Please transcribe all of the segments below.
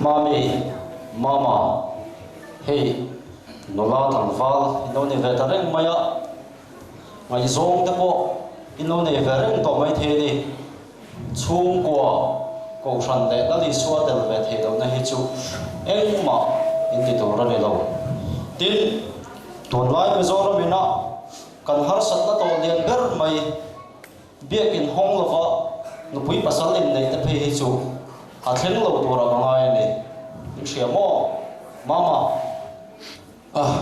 Mami, Mama, hei nula tlangval in lo nei ve ta reng mai a, ngaihzawng te pawh in lo nei ve reng tawh maithei a ni. Chhungkua, Kohhran leh Lal Isua tel ve theih lohna hi chu engmah in ti tur a ni lo. Tin, tunlai Mizoram ina kan harsatna tawh lian ber mai Biakin hawng lova nupui pasal inneih te phei hi chu a thleng lo turah ka ngai a ni. In hria maw? Mama. Ah,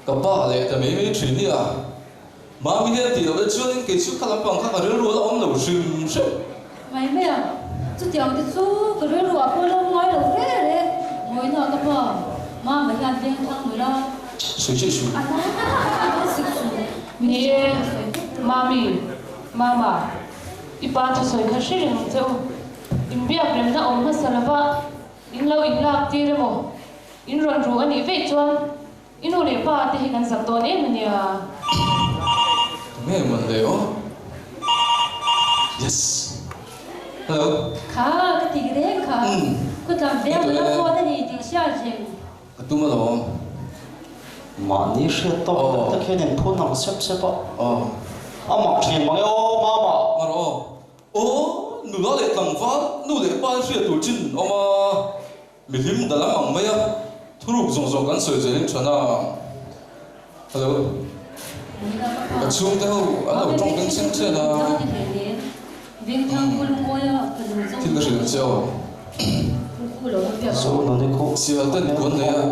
ka pa leh ta mai mai thin hi a. Mami hian tih loh te chuanin kei chu kha lampang kha ka rilru a la awm lo hrim hrim. Mai mai a, chutiang te chu ka rilru ah pawh lo ngai lo ve re. Mawina ka pa, Mama hian veng thlang nula. Sui sui sui. A na sik su. Ni e, Mami, Mama, i pa thusawi kha hre reng ang che u. Inbiak remna awm hmasa lova in lo inlak tir emaw, in rawn ru a nih veih chuan i nu leh pa te hi kan zak dawn em a nia. Tunge mawn le aw? Yes. Hello. Kha ka ti reng kha. Khawtlang veng nula phone a ni tih hriat reng. Ka tum alawm. Mahni hriat tawk tak tak hian in phun ang sep sep a. A mak thin mang e aw mama. Mar aw. Aw nula leh tlangval nu leh pa in hriat tur chin awm a. Mihlim dalam ang mai a. Thuruk zawng zawng kan sawi zelin than a. Hello. Ka chhungte ho an lo tawng beng chheng chhen a. Thil ka hrilh ang che aw. Sial ten kun nei a.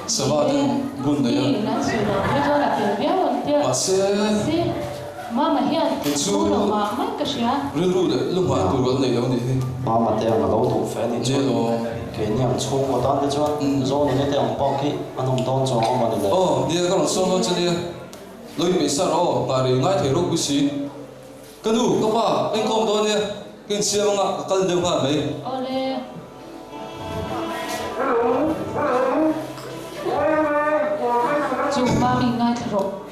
Sava ten bun nei a. Mahse kei chu rilru leh lunghah tur an nei lo nih hi. Keini ang chhungkaw tan te chuan Zonuni te ang bak hi an awm dawn chuang awm a ni le. Aw, nia ka rawn sawn dawn che nia. Lo inpeih sar aw, nghah rei ngai thei ropui si. Ka nu, ka pa, ka inkhawm dawn nia, ka insiam anga ka kal deuh nghal mai. Awle. Chu mami ngaithla rawh.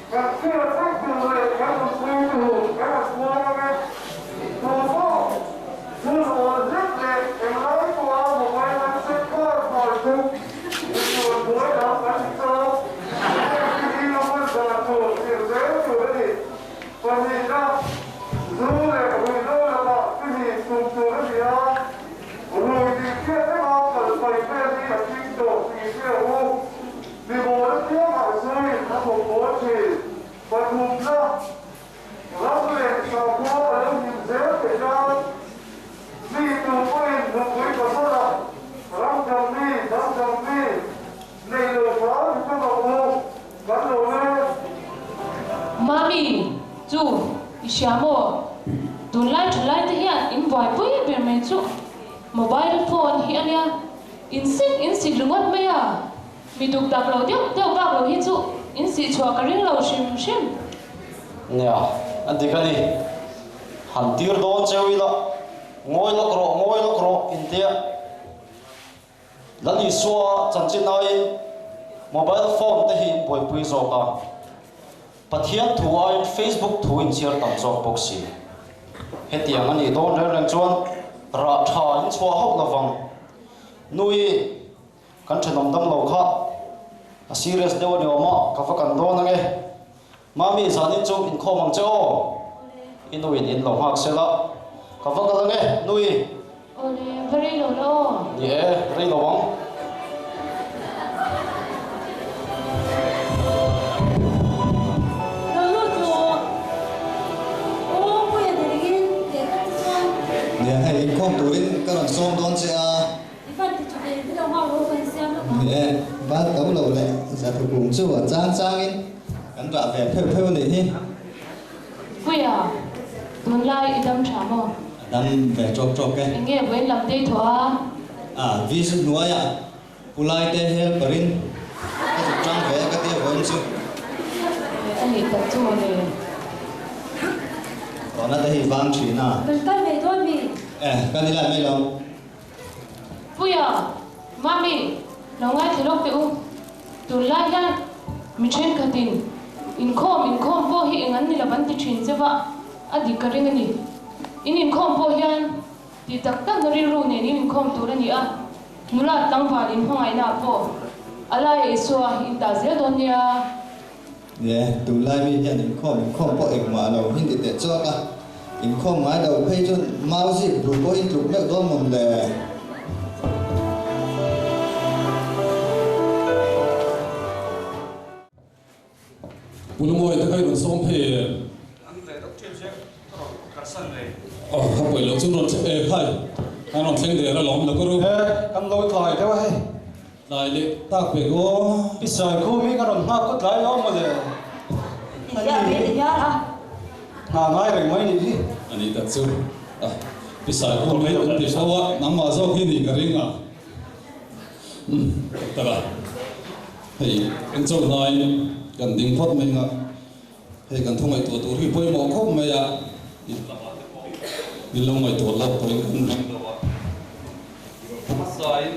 Mami, Chu, i hria maw? Tunlai thalai te hian in buaipui ber mai chu mobile phone hi a nia, in sik in sik ringawt mai a. Mi duk dak lo deuh deuh bak lo hi chu in sih chhuah ka ring lo hrim hrim. Nia, a dik a ni. Han tir dawn cheu ila, ngawi lawk rawh, ngawi lawk rawh intia Lal Isua chanchin aiin mobile phone te hi in buaipui zawk a. Pathian thu aiin Facebook thu in chhiar tam zawk bawk si. Hetiang a nih dawn reng reng chuan rah tha in chhuah hauh lovang. Nui. Kan thenawm dam lo kha a serious deuh a ni awm a, ka va kan dawn ange. Mami, zanin chu inkhawm ang che aw. I nuin in lo nghak se la, ka va kal ange, nui. Awle, va rei lo la aw. Ni e, rei lo ang. Lo lut rawh. Aw, Puia Derigin, leh ka ti chuan. Nia, hei inkhawm turin ka rawn sawm dawn che a. I van ti tha ve, i lo nghak rawh kan siam lawk ang. Ni e, van to lo leh zathu kum chu a chang changin kan rah ve pheuh pheuh anih hi. Puia, tunlai i dam tha maw? A dam ve tawk tawk e. Enge vawiin lam dei thawh a? A, visit hnuaiah Pulai te helper in ka zuk tang ve a ka tia vawiin chu. A nih tak chu maw le? Tawhna te hi vang thin a. Kan kal ve dawn mi? E, kan ilai mai lo. Puia, Mami, lo ngaithla lawk teh u. Tunlai hian mi thenkhatin inkhawm inkhawm pawh hi eng an ni lo an ti thin che va, a dik ka ring a ni. In inkhawm pawh hian Tih tak takna rilru nen in inkhawm tur a ni a, nula tlangval inhmangaihna ah pawh a laia Isua in tah zel dawn nia. Nie, tunlai mi hian inkhawm inkhawm pawh engmah lo hin ti teh chawk a, inkhawm ngai lo phei chuan mau zip bul pawh hi tluk meuh dawn mawn le. Pu Lungawi te kha i rawn sawm phei em? An ve deuh ṭhin che, ka rawn kalsan leh. Aw, ka pawi loh chu rawn thleng e khai, kan rawn thleng der alawm lo ka ru. He, kan lo tlai deuh a hei. Tlai leh tak pek aw. I sawi khum hi ka rawn nghak kawt tlai lo mawle. I ziah mai ti hian a. Nghah ngai reng mai nih hi. A nih tak chu a, i sawi khum hi kan ti fo a, nangmah zawk hi nih ka ring a. Umm, tak a. Hei eng chauh hnaiin kan ding phawt mai nga, hei kan thu ngaihtuah tur hi pawimawh khawp mai a, in lamah te pawh min lo ngaihtuah lawk tawhin kan ring lo a, hmasain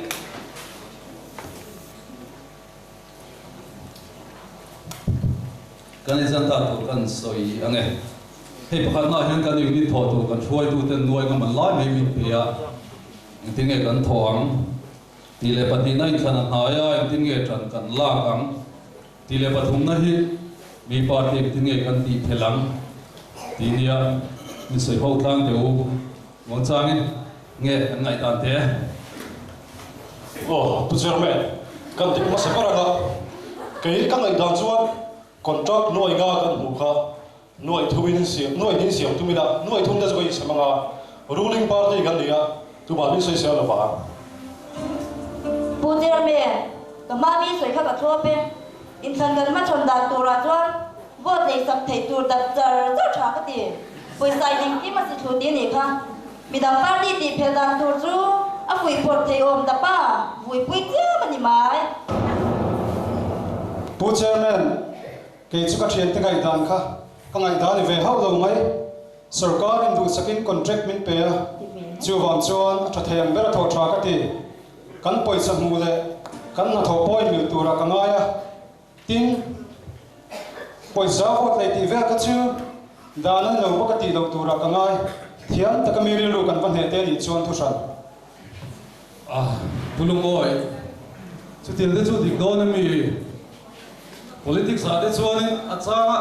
kan exam ta tur kan sawi ang e. Hei pakhatnaah hian kan unit thawh tur kan hruaituten nuai nga man lai mai min pe a, engtin nge kan thawh ang? Tih leh pahnihna inthlan a hnai a, engtin nge ṭan kan lak ang? Tih leh pathumna hi mi party engtin nge kan tih phelh ang? Tih nia min sawi ho tlang teh u. Muangchangin nge kan ngaihdan teh? Aw, Pu Chairman, kan dik hmasa ber anga kei ka ngaihdan chuan contract nuai nga kan hmuh kha Nuaih thumin siam, nuaih hnih siam tum ila, nuaih thum te chu ka insem anga, ruling party kan ni a, tumah min sawisel lo vang. Pu Chairman, ka hma mi sawi kha ka thlawp e. Inthlan kan hmachhawn dan turah chuan vote lei sak theih tur dat char char tha ka ti. Pawisa i engkim a si thlu ti nih kha. Midang party tih phel dan tur chu a fuihpawrh thei awm ta pa, vuipui chiam a ni mai. Pu Chairman, Kei chu ka thiante ngaihdan kha ka ngaihdan ni ve hauh lo mai. Sorkar in duhsakin contract min pe a, chuvang chuan a tha thei ang ber a thawh tha ka ti. Kan pawisa hmuh leh kan hnathawh pawh inmil turah ka ngai a, tin, pawisa vote lei tih vel kha chu dan a ni lo bawk a tih loh turah ka ngai. Thiam taka mi rilru kan va hneh te nih chuan thuhran. Ah, Pu Lungawi, chutil te chu dik dawn a mi? Politics ah te chuanin a changa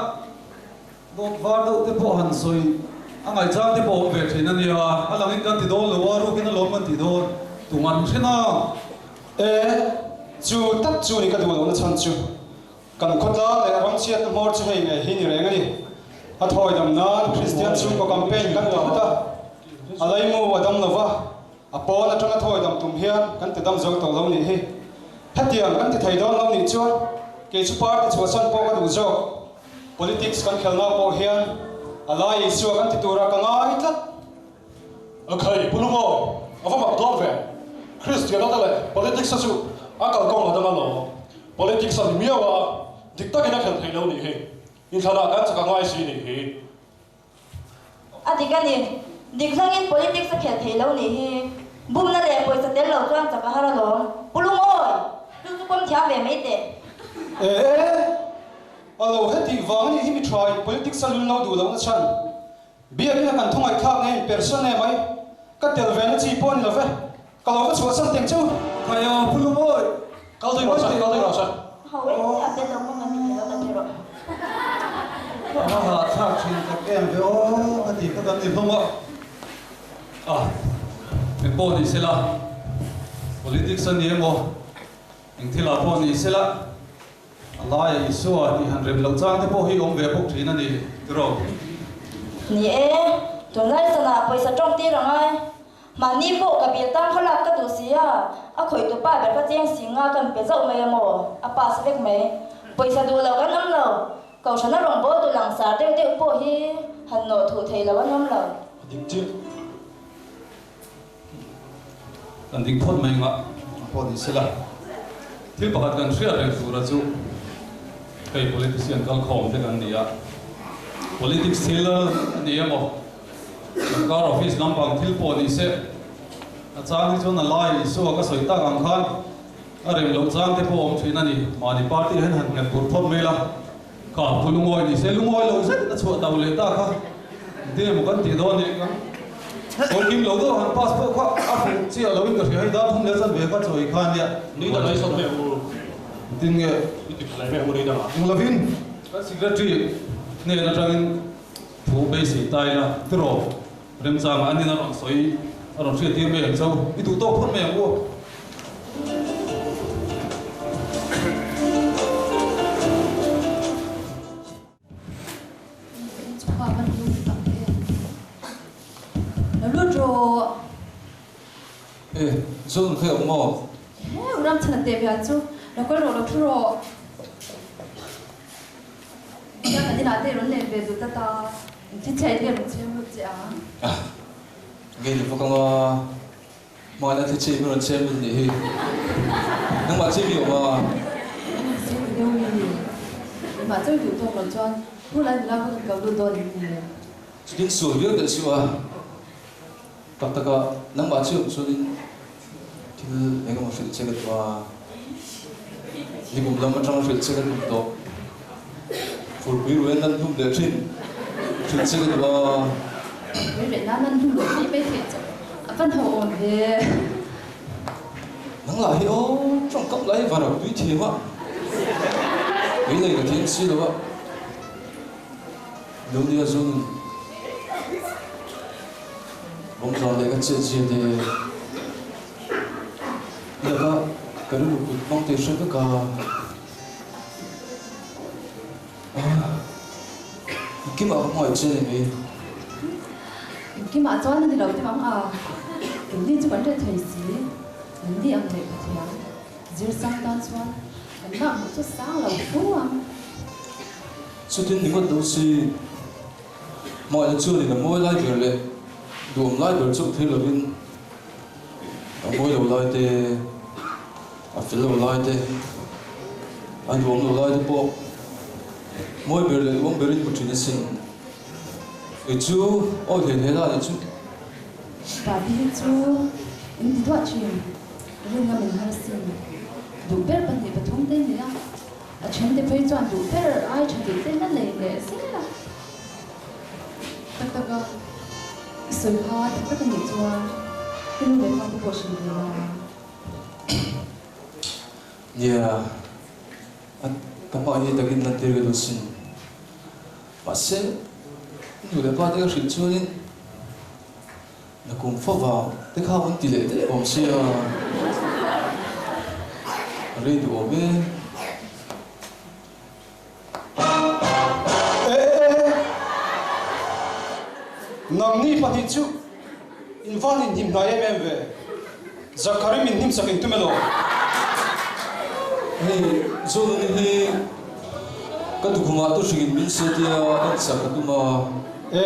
dawt var deuh te pawh han sawi a ngaihchang te pawh awm ve thin a nia, a langin kan ti dawn lo a, rukin a lawm kan ti dawn, tum an hre nang. E, chu tak chu ni ka duh lohna chhan chu kan khawtlang leh ramchhiatna hmawr chu hei ngei hi ni reng a ni. A thawi dam nan Kristian chhungkaw campaign kan ti hlut a, a laimu a dam lova, A pawn atanga thawi dam tum hian kan ti dam zo tawh lo nih hi. Hetiang kan ti thei dawn lo nih chuan kei chu party chhuahsan pawh ka duh zawk. Politics kan khelna pawh hian a lai Isua kan ti tura ka ngai tlat. A khai Pu Lungawi, a va mak dawn ve. Kristiana te leh politics te chu a kalkawng a dang alawm. Politics a ni miau a, dik takin a khel theih lo nih hi. Inthlanah kan chak a ngai si nih hi. A dik a ni. Dik hlangin politics a khelh theih lo nih hi. Bumna leh pawisa tel lo chuan chak a har alawm. Pu Lungawi, chu chu pawm thiam ve mai teh. E e, a lo hetih vang a nih hi mi tha in politics a lun lo duh lohna chhan. Biakina kan thu ngaihthlak nge in person e mai. Ka tel ve na chi pawh a ni lo ve. Ka lo va chhuahsan teng cheu. Khai a, Pu Lungawi, Kal ding rawh se, kal ding rawh se. Ho e, a tel lo mawng an ni thei lo kan ti rawh. A hahthlak thin tak em ve aw a ti kha kan ni hlawm a. A, engpawh ni sela, politics a ni emaw, eng thilah pawh ni sela, a laia Isua tih han rem loh chang te pawh hi awm ve bawk thin a ni tiraw? Ni e, tunlai sanah pawisa tawng tir a ngai. Mahni pawh ka bil tang kha lak ka duh si a, a khawih tupa ber kha cheng si nga kan pe zauh mai a maw? A pass vek mai. Pawisa duh lo kan awm lo. Kohhrana rawngbâwl tu langsar deuh deuh pawh hi han nawh thuh thei lo an awm lo. A dik chiah. Kan ding phawt mai nga pawh ni sela. Thil pakhat kan hriat reng tura chu hei politician kalkhawm te kan ni a, politics thil a ni emaw, Sorkar office lampang thil pawh ni se, a chang hi chuan a lai Isua ka sawi tak ang khan a rem loh chang te pawh awm thin a ni. Mahni party hian han nghet bur phawt mai la, kha pu lungawi ni se, lungawi lo zet a chhuah do leh ta kha engtin emaw kan tih dawn nih kan. Kawr kim lo deuh han pass pawh kha a fuh chiah loin ka hria hei dar thum leh chanve kha chawi kha ania. Nui dang ai sawt mai ang u. Engtin nge? I ti tha leh mai ang u nui dangah. Eng lovin kan secretary hnen atangin thu beisei ta ila tiraw remchangah anin a rawn sawi a rawn hriat tir mai ang cho i duh tawk phawt mai ang u. Lut rawh. E, Zon kha awm maw? Heu, Ramchhana teh ve chu lo kal rawh, lo thu rawh. Nia kan inah te rawn len ve duh ta ta, engthil chhiah in nge rawn chhem lut che a? Nge ni vak anga, hmana thil chhiah in rawn chhem lut nih hi. Nangmah chiah mi awm a? Engthil ti deuh mi? Nangmah chawi duh tawk lo chuan khulai nula kha kan ko lut dawn em ni? Chutin sual viau teh chu a. Tak tak a, nangmah chiah awm chuanin thil eng emaw hrilh che ka duh a, nikum lam atanga hrilh che ka tum tawh. Furpui ruai nan hlum leh thin hrilh che ka duh a. Rui leh nan nan hlum leh mai mai theih chu a van ho awm ve. Nang lah hi aw tawngkam lai varak tui thiam a, kei lei ka thiam si lo a. Lo nia zun bawngzar leh ka chiat zia te laka ka rilru kut hmang te hre vek a, engkimah ka hmangaih che ni mai. Engkimah chuan a ni lo te mang a, keini chu kan ret thei si, nangni ang lehkha thiam zir sang tan chuan kan lak hmuh chu sang lo fu ang. Chutin ni ngawt lo si, hmaina chuanin a mawi lai ber leh duhawm lai ber chauh thlir lovin a mawi lo lai te, a fel lo lai te, a duhawm lo lai te pawh mawi ber leh duhawm berin hmu thin asin. Kei chu awi hle hle la ni chu. Babi hi chu in ti duah thin, ringa min har sin, duh ber 2 3 te nia. A then te phei chuan duh ber ai tha tih te na nei leh zel a. Tak tak a, i sawi kha tak tak a nih chuan i nu leh pa te pawh hrilh ve la. Nia, a ka hma hi takin lantir ka duh sin. Mahse, i nu leh pa te ka hrilh chuanin na kum fo vang te kha an ti leh daih awm sia. A rei duh awm e. E e e, nangni pahnih chu in van inhnim hnai em em ve. Zakhari min hnim sak engtum elaw? Hei Zonuni hi ka tukhumah tuhringin min se tia en sak ka tum a. E,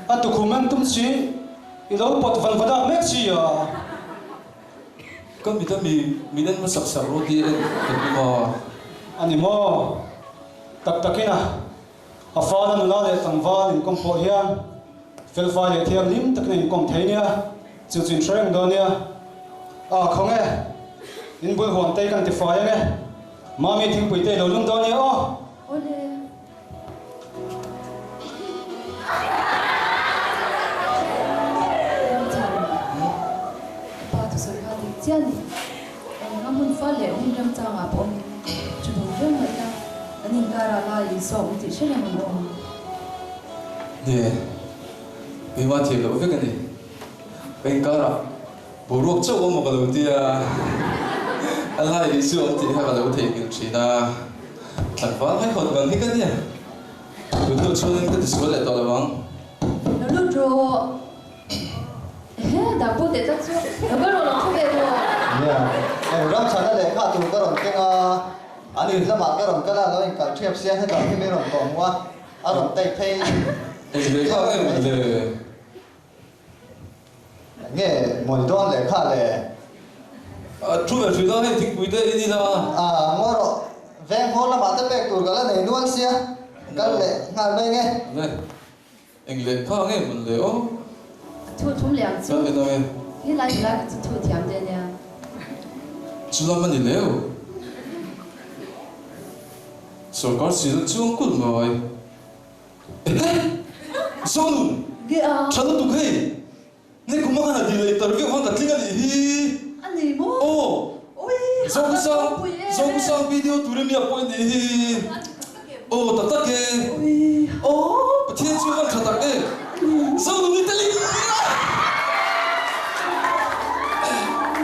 a tukhum en tum si, i lo pawt van va dak mek si a. Ka mit a mi min en hmasak sak rawh tia en ka tum a. A ni maw? Tak takin a, a fana nula leh tlangval inkawm pawh hian felfai leh thianghlim takin a inkawm thei nia, chu chu in hre reng dawn nia. A, khawnge, in bul huan te kan tifai ange, Mami thingpui te i lo lum dawn nia aw. Awle. Ka pa thusawi kha dik chiah a ni. Eng a hmun fal leh hmun remchangah pawh awmin thu dun reng mai ila, an inkarah lai Isua awm tih hre reng an awm. Nie, keimah thiam loh vek a ni. Ka inkarah boruak chauh awm a ka lo ti a, a lai Isua awm tih kha ka lo theihnghilh thin a. Tlangval haihawt bang hi ka nia. Tun hnu chhungin ka tisual leh tawh lo ang. Lo lut rawh. Ehe, dah pawh teh tak chu. Lo kal rawh, lo thu ve rawh. Nia, eng ram chhana lehkha tur ka rawn keng a, an in lamah ka rawn kal a, lo inkal ṭhiap sia hetah hi min rawn tawh hmu a, a rawn tei phei. Eng lehkha nge maw le? Nge mawi dawn lehkha le? A thu ve hrilh a, hei thingpui te in ila. A ngawi rawh, veng hmawr lamah te pek tur ka la nei nual sia, kal leh nghal mai nge. Nge, eng lehkha nge mawn le aw? A thu thum leh ang chu. Kan en ang e. He lai ti lai kha chu thu thiam te nia. Chu lam a ni leu. Sorkar sil chuang kulh mai. Ehe! Zonun! Ge a. Tha lutuk hei! Nikum a kan a dil a interview khan ka tling a nih hi. A ni maw? Aw. Ui, a va ropui em. Zokusang video turin mi a pawh nih hi. Aw tak tak e. Ui. Aw Pathian chu van tha tak e. Zonuni te ling.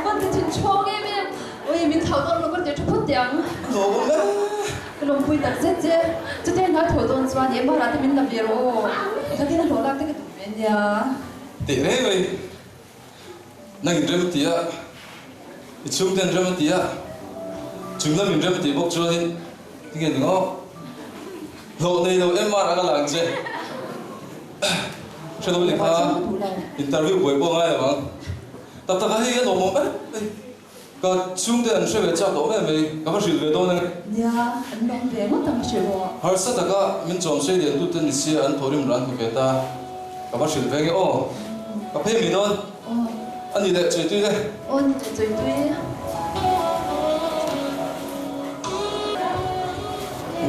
Van ti thin chhawng em em. Ui, min thau dawn lo ka ti tha phawt teh ang. Lawm awm e. Ka lawmpui tak zet che. Chutei hna thawh dawn chuan i MR ah te min la ve rawh aw. Khatin a hlawh lak te ka duh ve nia. Teh reng mai. Nang in rem ti a, i chhungte an rem a ti a, chung lam in rem tih bawk chuanin tinge ni ngaw? Hlawh nei lo MR a ka la ang che. Hre lo ni kha interview buai pawh a ngai lo ang. Tak tak a hei a lawmawm em mai. Ka chhungte an hre ve chak tawh em mai, ka va hrilh ve dawn ang e. Nia, an lawm ve ngawt ang hrilh rawh. Harsa taka min chawm sei lian tute ni sia an thawrim ran hmu ve ta, ka va hrilh ve nge aw. Ka phei mai dawn. Aw. A ni leh chawi tui le. Aw ni leh chawi tui.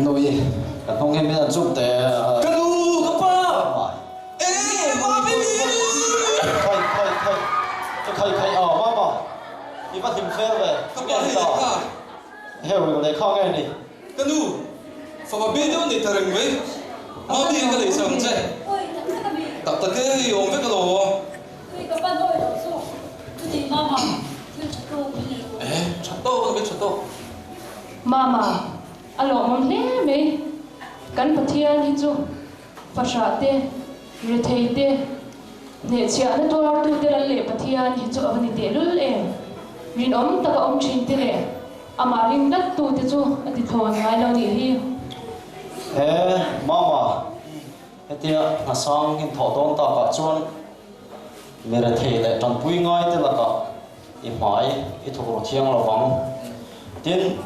Nui, ka hnung hi min an chuk teh. Ka nu, ka pa! E, mami! Khai, khai, khai, khai, khai, aw, mama, i va hlim fel ve. Ka pa hei lehkha. Heu eng lehkha nge ni? Ka nu, fapa bi deuh nei ta reng mai. Mami ka lei chang che. Tak tak e, hei awm vek alawm. E, tha tawk a ni, tha tawk. Mama, a lawmawm hle mai. Kan Pathian hi chu Fahrah te, rethei te, hnehchhiahna tuartute lal leh Pathian hi chu a va ni tehlul em? Rinawm taka awm thin te leh amah ring tlattute chu a ti thlawn ngai lo nih hi. He Mama, hetia hnasang inthawh dawn takah chuan mi rethei leh tanpui ngai te lakah i hmai i thawk ru thiang lo vang. Tin,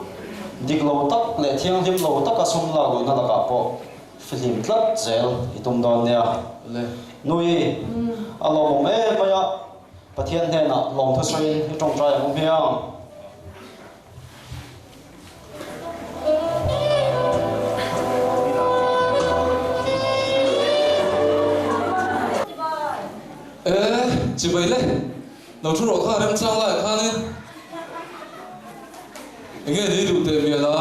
dik lo tak leh thianghlim lo taka sum lak luhna lakah pawh Fihlim tlat zel i tum dawn nia. Le. Nui, a lawmawm em mai a, Pathian hnenah lawmthu sawiin i tawngtai ang u hmiang. E, chibai le, lo thu rawh kha remchang laiah khanin enge ni duh teh mial a?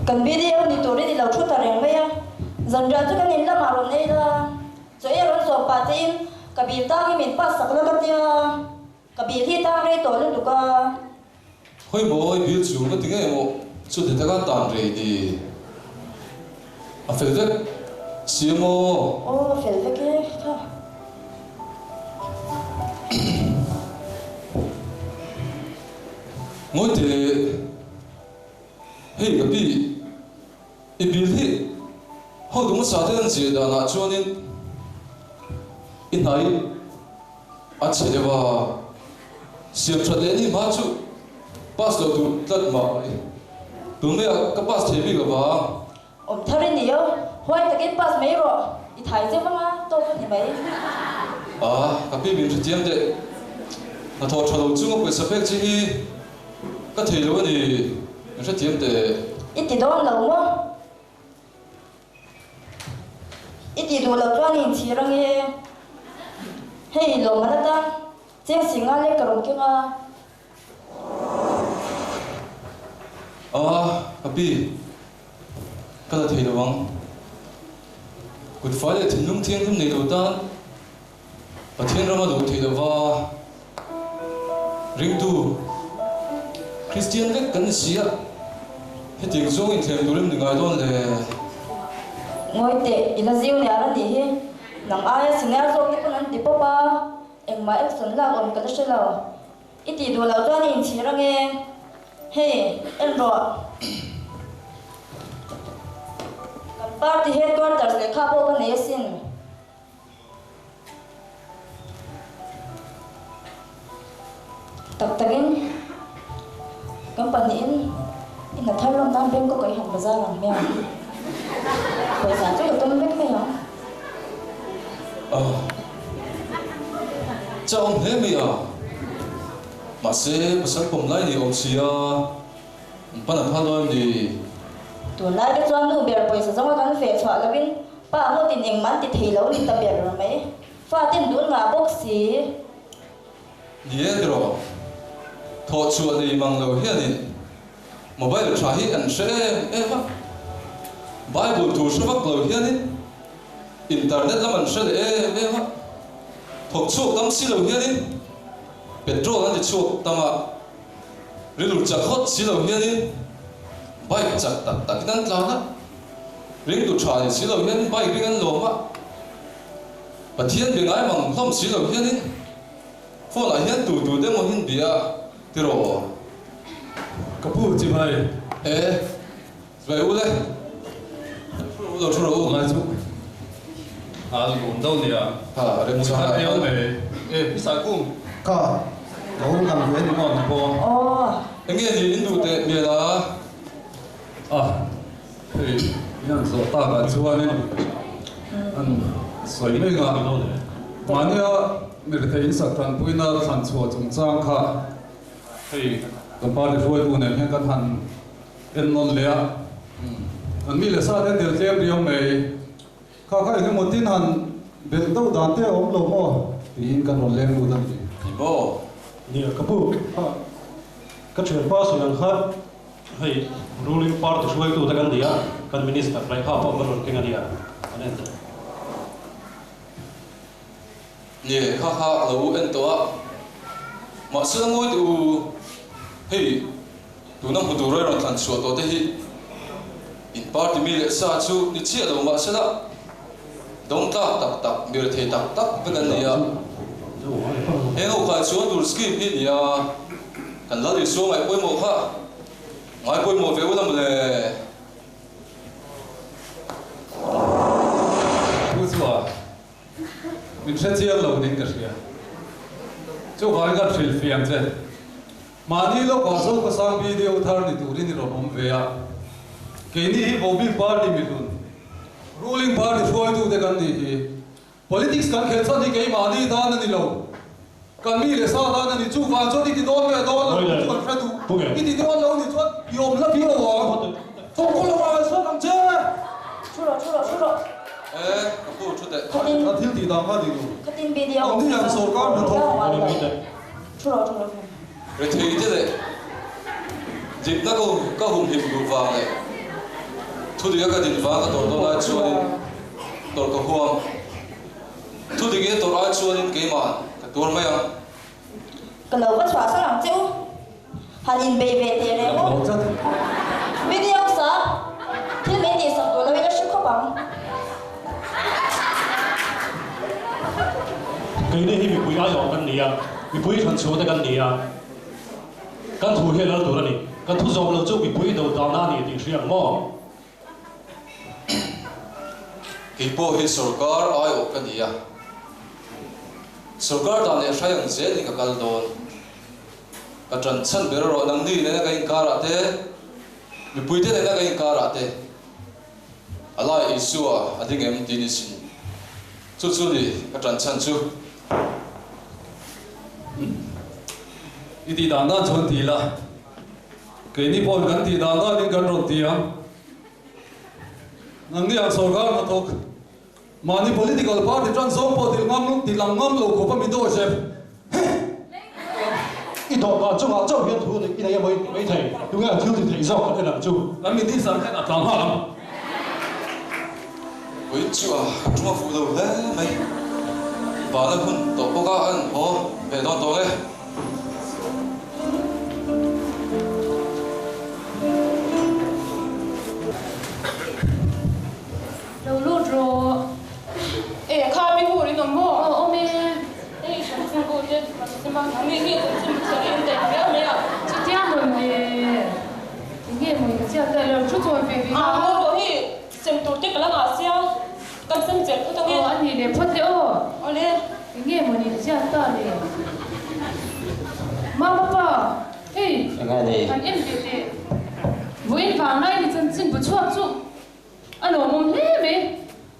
Kan BDO ni turin i lo thu ta reng mai a, zanriah chu kan in lamah rawn ei la, chaw ei rawn sawm pah chein ka bil tang hi min pass sak la ka tia, ka bil hi tang rei tawh lutuk a. Hawi maw i bil chu ka ti ngei maw chuti taka tan rei ni a fel vek si a maw? Aw a fel vek e kha. Ngawi teh. Hei ka pi, i bil hi hotu hmasa te an zir danah chuanin i hnai a chhe deuh a, siam that leh ni hma chu pass loh tur tlat mah mai. Tun maiah ka pass thei bik lo vang. Awm thar i ni o, huai takin pass mai rawh, i thai zeuh anga tawk a ni mai. A, ka pi min hrethiam teh. Hnathawh tha lo chunga pawisa pek chi hi ka thei lo a ni, min hrethiam teh. I ti dawn lo maw? I ti duh loh chuan i inchhir ange. Hei lawmman atan cheng singa lek ka rawn keng a. A, ka pi, ka la thei lo ang. Kut fai leh thinlung thianghlim nei lo tan Pathian rama duh thei lova ringtu Kristian vek kan ni si a, hetiang zawng inthlem turin ni ngai dawn le. Ngawi teh, i la ziu niar a nih hi. Nang aia senior zawk te pawn an ti pawp a, engmah action lak awm ka la hre lo. I tih duh loh chuan i inchhir ange. Hei, en rawh. Kan party headquarters lehkha pawh ka nei asin. Tak takin kan pahnihin i hna thar lawm nan Bangkok ah i han bazar ang hmiang. Pawisa chu ka tum vek mai ang. Aw. Cha awm hle mai a. Mahse pasal pawm lai ni awm si a, an pan a phal dawn em ni? Tunlai te chuan nu ber pawisa zawnga kan feh chhuah lovin pa ngawtin engmah an ti thei lo ni ta ber mai. Faten duh ngah bawk si. Ni e tiraw, thawh chhuah nei mang lo hianin mobile tha hi an hre em em a, Bible thu hre vak lo hianin internet lam an hre leh em em a, thawk chhuak tam si lo hianin petrol an ti chhuak tam a, rilru chak hawt si lo hianin bike chak tak takin an tlan a, ringtu tha ni si lo hianin bike ring an lawm a. Pathian be ngai mang hlawm si lo hianin phone ah hian tu tu te emaw hin bia tiraw? Ka pu chibai. E, chibai u le. Thu rawh u lo thu rawh u. Ngai chu a lum deuh nia. Ha, remchang ah hian. E, i sai kum. Ka lo lang ve ni maw ni pawh. Aw. Enge ni in duh teh mial a? A. Hei hian zawh takah chuanin an sawi mek a, mahnia mirethei insak tanpuina thlan chhuah chungchang kha hei kan party hruaitu nen hian kan han en nawn leh a, an mi leh sa te an tel tlem riau mai, kha kha eng emaw tin han belh deuh dan te a awm lo maw tiin kan rawn leng lut a ni. Ni maw? Nia ka pu, ka thianpa sawi ang khan Hei ruling party hruaitu te kan ni a, kan minister lehkha pawh kan rawn keng a nia, an en tawh. Nie, kha kha a lo en tawh a, mahse a ngawi teh u, hei tuna hmu tur a rawn thlan chhuah tawh te hi in party mi leh sa chu ni chiah lo mahse la dawng tlak tak tak, mir thei tak tak vek an ni a, heng ho khai chuan tur scheme hi nia. Kan Lal Isua ngaih pawimawh kha ngai pawimawh ve ula mawle. Chu chu a min hre chiang lo niin ka hria. Chuvangin ka hrilh fiang che. Mahni lawkah Zokasang video thar ni turin i rawn awm ve a. Keini hi Vohbik Party mihlun, ruling party hruaitute kan nih hi. Politics kan khelh chhan hi keimahni tan a ni lo, kan mi leh sa tan a ni. Chuvang chuan i ti dawn nge dawn lo chu kan hre duh. I ti dawn lo ni chuan i awm hla phiau ang. Thawk lo ah sawn ang che. Thu rawh, thu rawh, thu rawh. E, ka pu thu teh. Ka thil tih dan kha dik lo. Ang ni ang sawrkar hnathawk. Thu rawh, thu rawh, thu rawh. Rethei te leh dikna ka humhim duh vang leh thudik a ka din vang ka tawrh dawn ai chuanin tawrh ka huam. Thudik in a tawrh ai chuanin keimah ka tuar mai ang. Ka lo va chhuah san ang che u. Han inbei ve teh reng u. Video sa thil min tihsak duh loin a hre khawp ang. Keini hi mipui aiawh kan ni a, mipui thlanchhuah te kan ni a, kan thu hi a lal tur a ni. Kan thu zawm lo chu mipui do dahna a ni tih hria ang maw? Kei pawh hi sorkar aiawh ka ni a, sorkar dan leh hrai ang zelin ka kal dawn. Ka ṭan chhan ber erawh nangni nena ka inkarah te, mipuite nena ka inkarah te, A lai Isua a ding em tih ni sin. Chu chu ni ka ṭan chhan chu. I tih dan dan chuan ti la, keini pawhin kan tih dan danin kan rawn ti ang. Nangni ang sorkar hnathawk, mahni political party ṭan zawng pawh ti ngam ti lang ngam lo khawp a mi dawi chep. I dawhkan chungah chauh hian thu i nei a mawi mai thei. Tunge a thil ti theih zawk kan en ang chu. Kan mi ding san khan a tlang nghal ang. Vawiin chu a tum a fuh lo hle mai. Vana hun tawh bawk a an haw ve dawn tawh e. Lo lut rawh. E kha mi hur in awm maw? Aw awm e. Hei i hran chhung pawh te kan sim a, nang nge kan sim chhe in daih viau mai a. Chutia mawn le. Enge maw in chiat daih lo thu chawi ve ve a. A ngaw rawh hi sem tur te ka la ngah sia, kan sem chelh phawt ange. Aw a nih leh phawt le aw. Awle. Enge maw in chiat ta le. Mama pa, hei. Enge ni? Kan en ve teh. Vawiin vanglai ni chanchin bu chhuak chu. A lawmawm hle mai.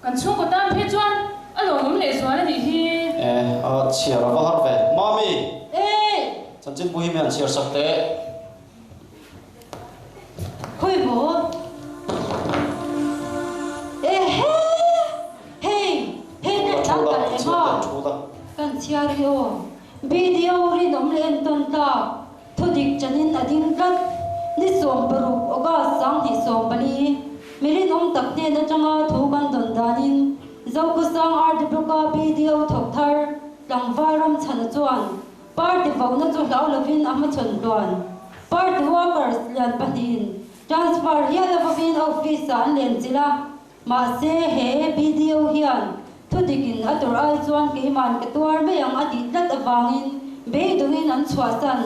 Kan chhungkaw tan phei chuan a lawmawm leh zual a nih hi. E, a chhiar a va har ve. Mami! Hey! Chanchin bu hi mi han chhiar sak teh. Khawi maw? Ehe! Hei! Hei nen tlang kan. Han chhiar teh thu la. Kan chhiar hi aw. BDO rinawm leh entawn tlak thudik chanin a ding tlat. Ni 16 August 2014 mi rinawm tak hnen atanga thu kan dawn danin Zokhawsang RD Block-a BDO thawk thar tlangval Ramchhana chuan party vauna chu hlau lovin a hmachhawn hluan. Party workers lian pahnihin transfer hial avangin office-ah an lenchilh a. Mahse, he BDO hian thudikin a tawrh ai chuan keiman ka tuar mai ang a tih tlat avangin beidawngin an chhuahsan.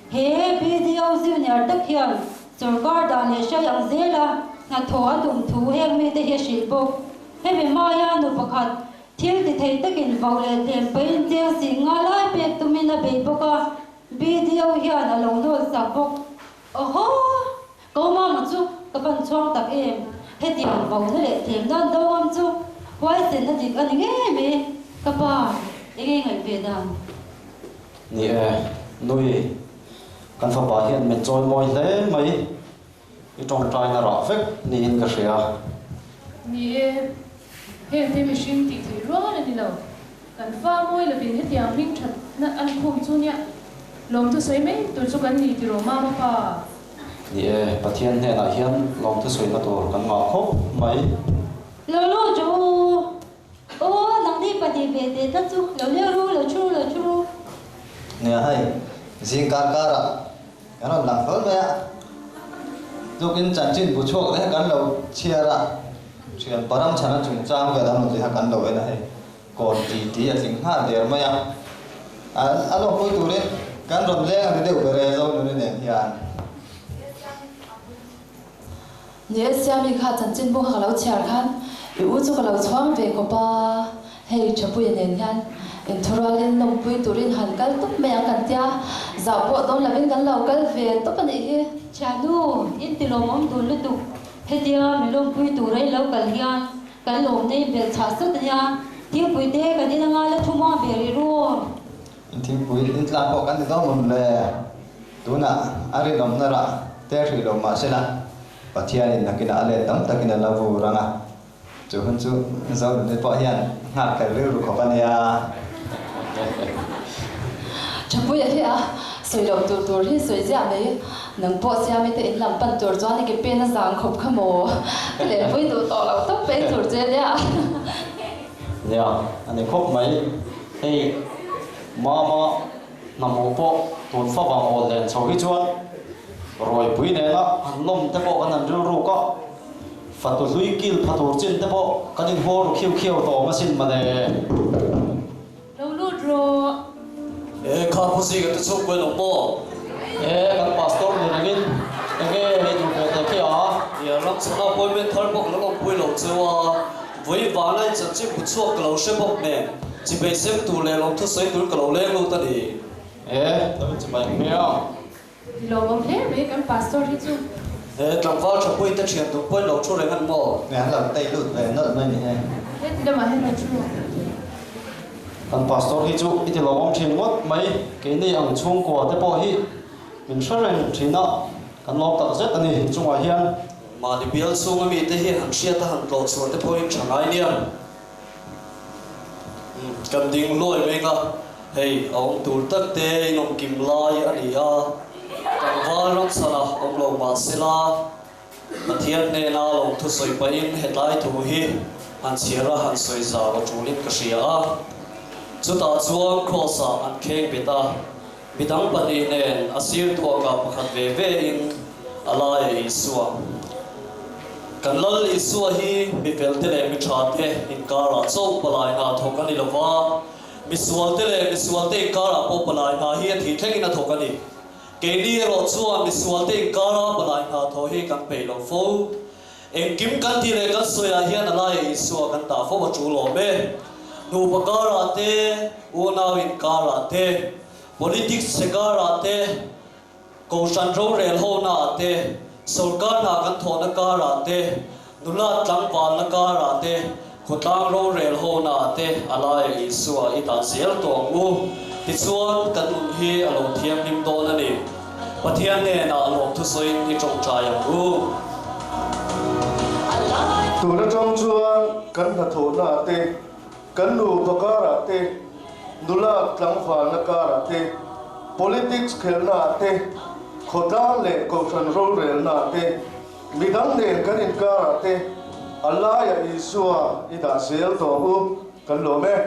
He BDO junior tak hian sawrkar dan leh hrai ang zela hnathawh a tum thu heng mite hi a hrilh bawk. Hemi hmaia nu pakhat thil ti thei takin vau leh tlem pahin cheng sih nga lai pek tumin a bei bawk a, BDO hian a lo nawl sak bawk. Awhaw! Ko mama chu ka van chhuang tak em? Hetiang vauna leh tlem nan do ngam chu huaisenna dik a ni ngei mai ka pa, enge ngaih ve dan? Ni e, nui, kan fapa hian min chawi mawi hle mai, i tawngtaina rah vek niin ka hria. Ni e, heng te mihring tih theih rual a ni lo. Kan fa mawi lovin hetiang hming thatna an khum chu nia lawmthu sawi mai tur chu kan ni tiraw mama pa? Ni e, Pathian hnenah hian lawmthu sawina tur kan ngah khawp mai. Lo lut rawh u. Aw, nangni pahnih ve teh tlat chu lo leu ru, lo thu ru, lo thu ru. Nia hei, zing kar karah kan rawn lang hlawl mai a, tukin chanchin bu chhuak leh kan lo chhiar a, thian param chhana chungchang vel an rawn ziha kan lo en a hei. Kawn ti ti a tling nghal der mai a, a lawmpui turin kan rawn leng a ni deuh ber e Zonuni nen hian. Ni e Siami kha chanchin bawk kha ka lo chhiar khan i u chu ka lo chhuang ve khawp a, hei Thapuia nen hian inthurualin lawmpui turin han kal tawp mai ang kan tia, zah pawh dawn lovin kan lo kal ve tawp a nih hi. Thiannu, intilawmawm dun lutuk, hetia mi lawmpui tura i lo kal hian Kan lawm nei belh chhah sawt a nia, thingpui te kan in anga la thu muang ve rih ru. Thingpui in tlak pawh kan ti dawn mawn le, tunah a rinawmna rah te hrih lo mah sela, Pathianin nakinah a let tam takin a la vur ang a, chu hun chu Zonuni pawh hian nghak tel rilru khawp a nia. Thapuia hi a sawi loh tur tur hi sawi ziah mai. Nang pawh Siami te in lam pan tur chuan i ke pen a zang khawp kha maw? Ka lehpui duh tawh lo tawp mai tur che nia. Nia, a ni khawp mai. Hei Mama hnamawh pawh tun fa vang awl len chho hi chuan Rawipui nena han lawm te pawh kan han rilruk a, fatu hlui kil pha tur chin te pawh kan inhaw ru khiu khiau tawm asin mawle. Lo lut rawh. E kha pu Zika te chhung pawhin awm maw? E kan pastor ni rengin enge i duh ve teh khi a? Nia ram chhana appointment thar bawk lo lawmpui lo cheu a, vawi vana in chanchin bu chhuak ka lo hre bawk nen, chibei sem tur leh lawmthu sawi tur ka lo leng lut a ni. E lo in chibei ang hmiang. Ti lawmawm hle mai kan pastor hi chu. He tlangval tha pui te thian duh pawhin lo thu reng an maw? Nge an lo tei lut ve nawlh mai ni he. He ti lamah hian lo thu ang. Kan pastor hi chu i ti lawmawm thin ngawt mai, keini ang chhungkua te pawh hi min hre reng thin a, kan lawm tak zet a ni chungah hian. Mahni bial chhunga mite hi han hriat a han tlawh chhuah te pawhin tha ngai nia. Kan ding luai mek a, hei a awm tur tak te in awm kim lai a ni a, tlangval ram chhanah awm lo mah sela, Pathian hnena lawmthu sawi pahin hetlai thu hi han chhiar a han sawi zau a tulin ka hria a. Chutah chuan Kraws-ah an kheng bet a, midang pahnih nen a sir tuakah pakhat ve ve in a lai a Isua. Kan Lal Isua hi mi felte leh mi thate inkarah chauh palai hna thawk a ni lo va, mi sualte leh mi sualte inkarah pawh palai hna hi a thih thlengin a thawk a ni. Keini erawh chuan mi sualte inkara palai hna thawh hi kan peih lo fo. Engkim kan tih leh kan sawiah hian a laia Isua kan tah fo a tul awm e. Nupa karah te, unau inkarah te, politics chhe karah te, Kohhran rorel hona te, sawrkar hna kan thawhna karah te, nula tlangvalna karah te, khawtlang rorel hona te a laia Isua i dah zel tawh ang u. Tichuan, kan nun hi a lo thianghlim dawn a ni. Pathian hnenah lawmthu sawiin i tawngtai ang u. Tun atang chuan kan hnathawhna te. Kan nupa karah te, nula tlangvalna karah te, politics khelhnaah te, khawtlang leh kohhran rorelnaah te, midang nen kan inkarah te a laiah Isua i dah zel tawh u, kan lawm e.